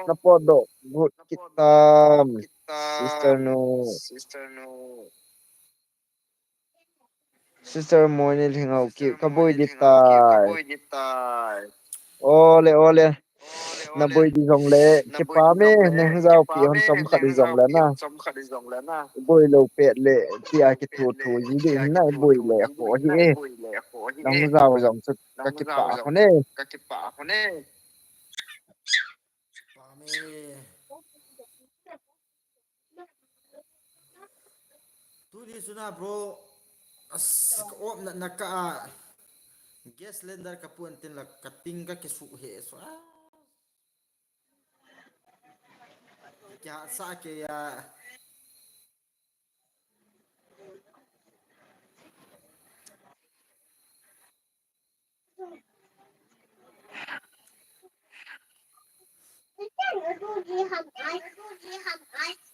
na potdoh gut kit tam, Sister nu. Sister Moini Lhinghou Kip, ka boi di tai. Ole, ole. Na boi di jong le, kipa me, na hung jao pi hon chom khat di jong le na. Boi lou pet le, tia kithu thu ji di na boi le, ko hi e. Na hung jao jong chu ka kipa hon e. Tuni suna bro, as, ka op na, na ka, ah, gas cylinder ka pun tin la ka ting ka kisu he so. Ah. Kya sa ke ya.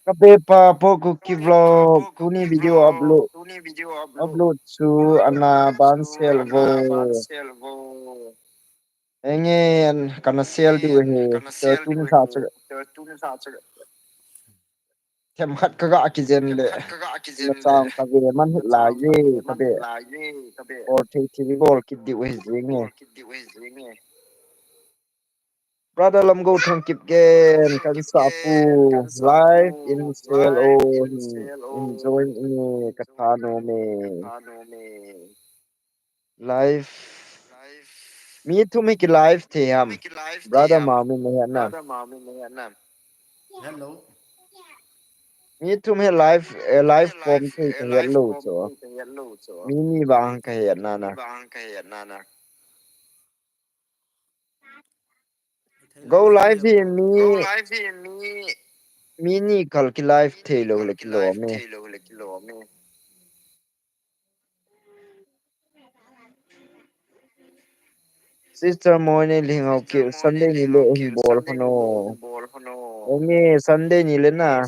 Ka be pa Paul Kuki vlog, tuni video upload, upload chu ana ban sel vo. Enge, kana sel diu he, tuni sa chu. Themkhat ka ga kijen le, na chang ka ve man hit lai e, ka be. Bol thei thei bol kit diu he jing e. Brother Lamgou Thangkip gen, kan sa pu, live in C L O, in join in, ka tha nom e. Live. Mi thum hi ki live thei ham. Brother Mamin na hi na. Hello. Mi thum hi live, eh, live form thei ka het lou chu. Mi ni vang ka het na na. Go live hi mi, mi ni kal ki live thei lou le kilom e. Sister Moini Lhinghou Kip, Sunday ni le hin bol hon o. Enge Sunday ni le na.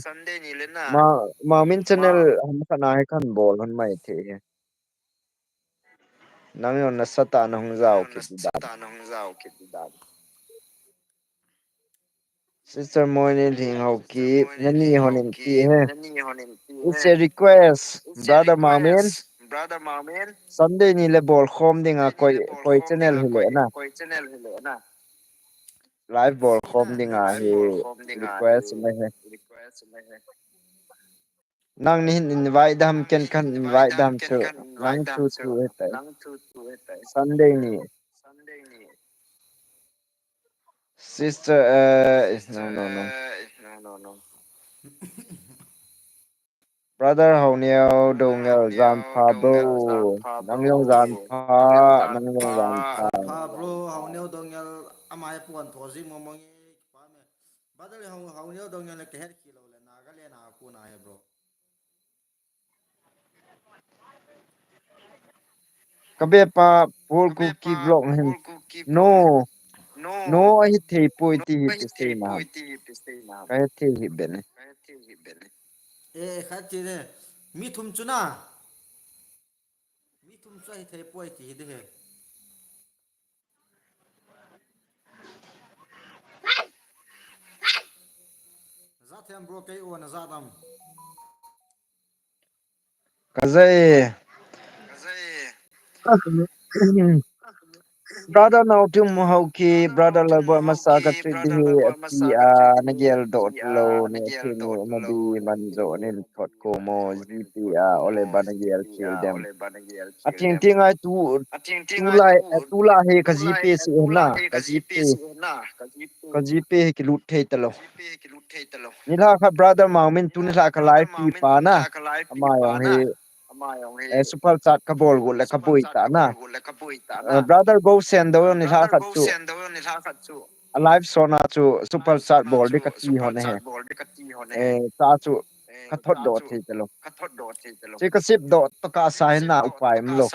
Ma, Mamin channel ham khat na hi kan bol hon mai thei he. Nang jong nasatah a nahung jao kit dan. Sister Moini Lhinghou Kip, nani hon in ti he. It's a request, brother Mamin. Sunday ni le bol khom dinga koi, koi channel hile na. Live bol khom dinga hi request mai he. Nang nahin invite dam, ken kan invite dam chu. Nang chu chu hetai. Sunday ni. Sister, eh, no, no, no. Brother Haoneo Doungel, jan pha bro. Nang jong jan pha, nang jong jan pha. Pha bro, Haoneo Doungel, ama hi pon tho ji mo mo nge, kipa me. Brother Hao, Haoneo Doungel le ka het khi lou le, Nagaland a kona he bro. Ka be pa Paul Kuki vlog hin. No. No, ahi thei poi ti hi ti sei na. Ka he thei hi bene. Eh, khat ti ne. Mi thum chu na. Mi thum chu ahi thei poi ti hi de he. Za them bro kei o na za dam. Ka zai. Brother Naotum Hauki, brother Lalboi masa ka treat di hi ati a na gel doh lou ne, ati ne na di man jo nin thot ko mo G P a ole ba na gel khel dem. A thing thing ai tu tu lai tu la he ka G P si na ka G P ka G P he ki lut thei ta lou. Ni la kha brother Mangmin tu ni la ka live pi pa na. Ama yong he eh, super chat ka bol got le ka boi ta na. Eh, brother Go Sendo ni la kha chu a live sona chu super chat bol di ka ti hon he. Eh, ta chu ka thot doh thei ta lou. Chi ka sip doh to ka sa hin na upai um lou.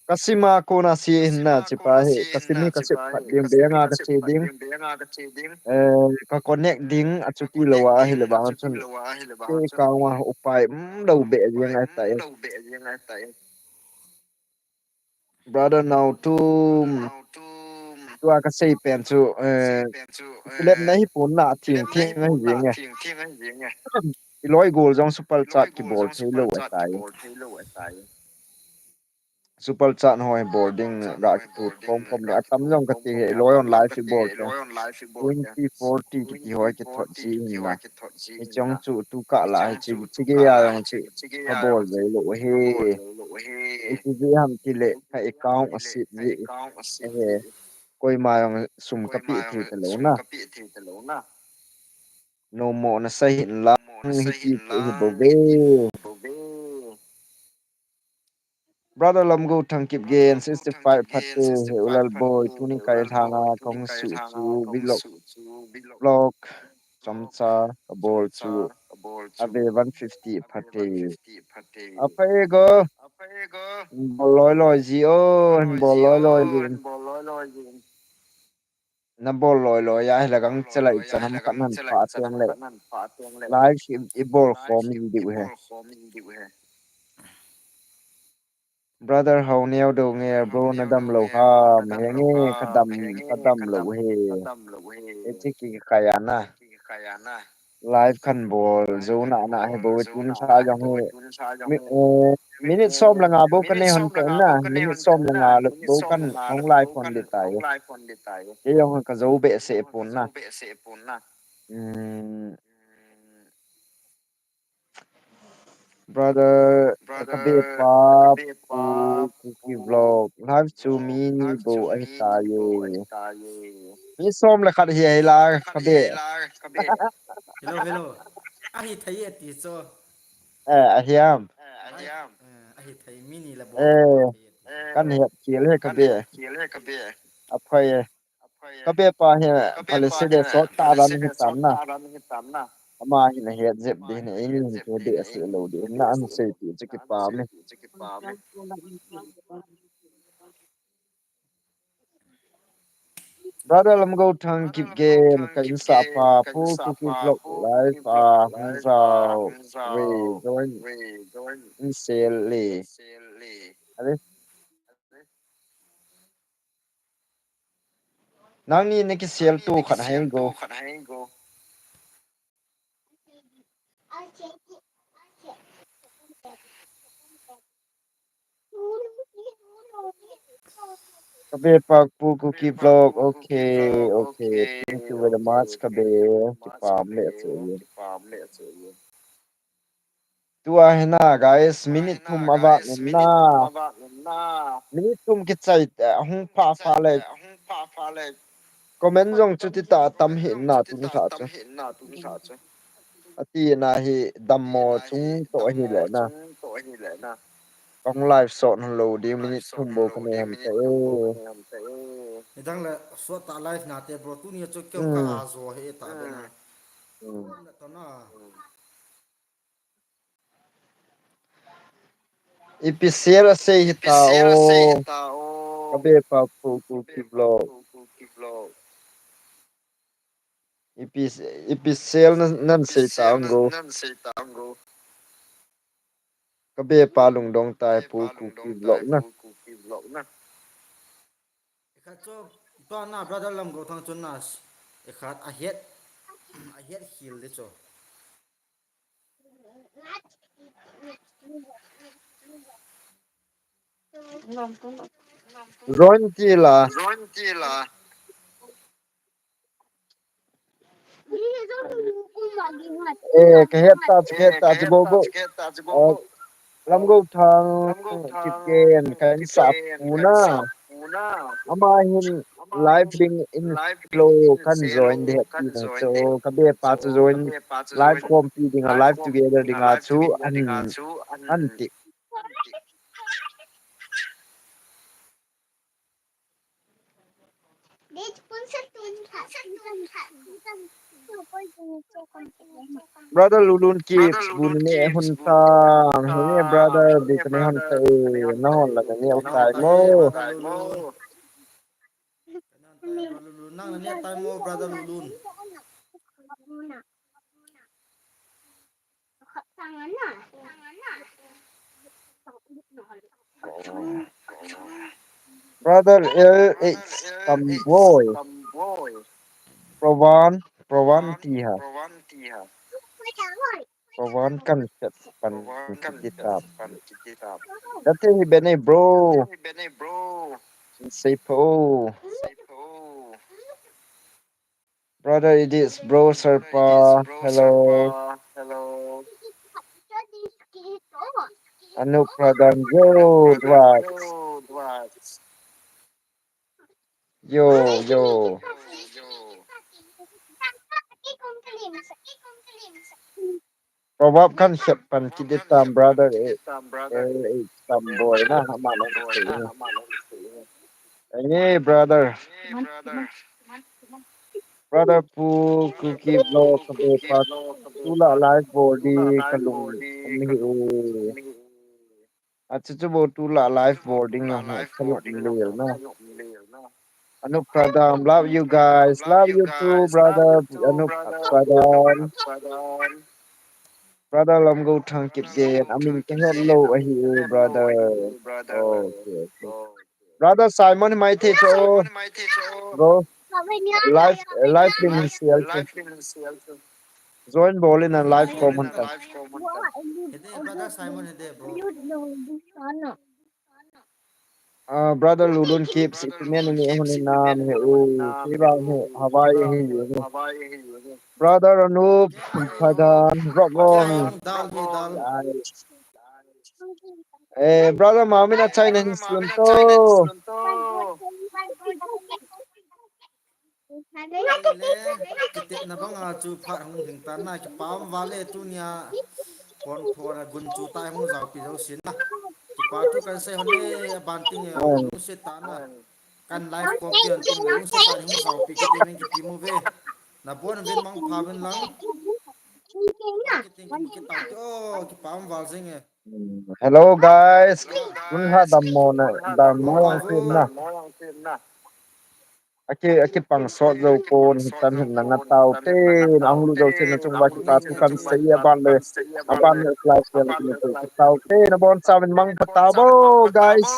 Ka sima kona si hin na chi pa hi ka sim hi ka sip phat ding be nga ka che ding. Eh, ka connect ding a chuti lou a hi le bang chun. Ke ka wa upai um lou be jing ai ta e. Brother Naotum. Tua ka sei pen chu eh, let na hi pon na thing thing a hi jing e. I loi gol jong super chat ki bol thei lou a tai. Super chat hoi bol ding ga ki tu kom kom le atam jong ka ti he loi on live i bol te. Twenty forty ki ti hoi ki thot ji in na. I chong chu tu ka la hi chi chi ge ya jong chi ka bol ve lou he. I ti ji ham ti le ka account a sit ji he. Koima jong sum ka pi thei ta lou na. No mo na sa hin lang hi ti te hi bo ve. Brother Lamgo Thangkip Gen sixty five phate he ulal boy tuni kai thanga kong su chu vlog vlog chomcha ka bol chu ave one fifty phate. Apai go. Bol loi loi ji o, bol loi loi ji. Na bol loi loi a hi la gang chalai chanam khat nan pha teng le. Live i, i bol khom ji diu he. Brother Hau Neo do nge bro na dam lou ha, ma he nge ka dam, ka dam lou he. E chi ki kaya na. Live kan bol jou na na he bo tun sa jong he. Mi, eh, minute som le nga bo kan nei hon pe na, minute som le nga bo kan hong live hon di tai. Ke jong ka jou be se pon na. Hmm. Brother, ka be pa, pu, Kuki vlog, live chu mi ni bo ahi ta ye. Mi som le khat hi ahi la ka be. Hello, hello. Ahi thei e ti chu. Eh, ahiam. Eh, ahi thei mi ni la bo. Eh, kan het kiel he ka be. Aphai e. Ka be pa hi phalese de sot ta ran hi tam na. Ama hi na het jep di na in hin ke de se lo di na an sei ti chu ki pa me. Brother Lamgo Thang Kipgen, ka insa pa pu Kuki vlog live a hung jao ve join in sel le. Are. Nangni na kisel tu khat hai go. Ka be pa pu Kuki vlog. Okay, okay. Thank you very much. Ka be, kipah le che. Tua hi na, guys, minute thum a vak in na. Minute thum kichai te, hung pha pha le. Comment jong chuti tah tam hi na tuni kha chu. Ati na hi dammo chung toh hi le na. Kong live sot hon lo ding minute thum bou ka nei ham te e. Nidang le sot ta live na te bro, tuni chu keu ka a jo he ta be na. Na to na. Ipi sel a sei hi ta o. Ka be pa pu Kuki vlog. Ipi, ipi sel na, nan sei ta ang go. Ka be pa lungdong tai pu Kuki vlog na. Ekhat chu, tua na brother Lamgouthang chu na, ekhat a het, a het khel de chu. Ron ti la. Eh, ka het ta chu, ka het ta chu, go, go. Eh, Lamgouthang, Kipgen, ka in sap u na. Ama hin live ding in flow kan join de ti na chu, ka be pa chu join live khompi ding a, live together ding a chu an, an ti. Brother Lulun Kips, bu na ne hon ta, henge brother, bu ka ne hon ta e, na hon la ka ne hon ta e mo. Nang na ne tai mo, brother Lulun. Brother L H Tamboi. Provan, Provan ti ha. Provan kan set pan kiti ta. Date hi bene bro. Sei po. Brother Idis, bro Serpa, hello. Anup Pradhan, yo, Dwat. Yo, yo. Proverb kan set pan kiti tam brother eh. Eh, eh, Tamboi na, ama na. Enge brother. Brother Pu Kuki vlog ka be pa. Tula live bol di ka lung. Ami hi u. Achu chu bo tula live bol ding a ka lung lel na. Anup Pradhan, love you guys. Love you too, brother. Anup Pradhan. Brother Lamgouthang Kipgen. Amin ka het lou ahi, brother. Okay, okay. Brother Simon, mai thei cho. Bro. Live, live link share cho. Join bol in a live comment tan. Hede, brother Simon, hede, bro. Ah, brother Lulun Kips, ipi mena ni hon in nam he u, kei vang he, Hawaii he, he. Brother Anup Pradhan, rock on. Dal hi, dal. Eh, brother Mamin a China hin slun to. Le, kitepna banga chu phat hung hing tan na, kipa um vale tunia. Pon pon a gun chu tai hung jao pi jo sin na. Kipa thu kan sei hon e, aban ting e, hung se ta na. Kan live khom ti hon tin hung se ta hung jao pi kiti min kipi mu ve. Na bon vin mang pha vin lang. Kiting kipa to, kipa um val jing e. Hello guys. Tun ha dammo na, dammo lang tin na. Aki, aki pang sot jo pon, hitan hin na nga tau te, na hung lu jo sin na chung va kipa thu kan sei aban le, aban le live khel ki tau te, na bon sa min mang pha ta bo, guys.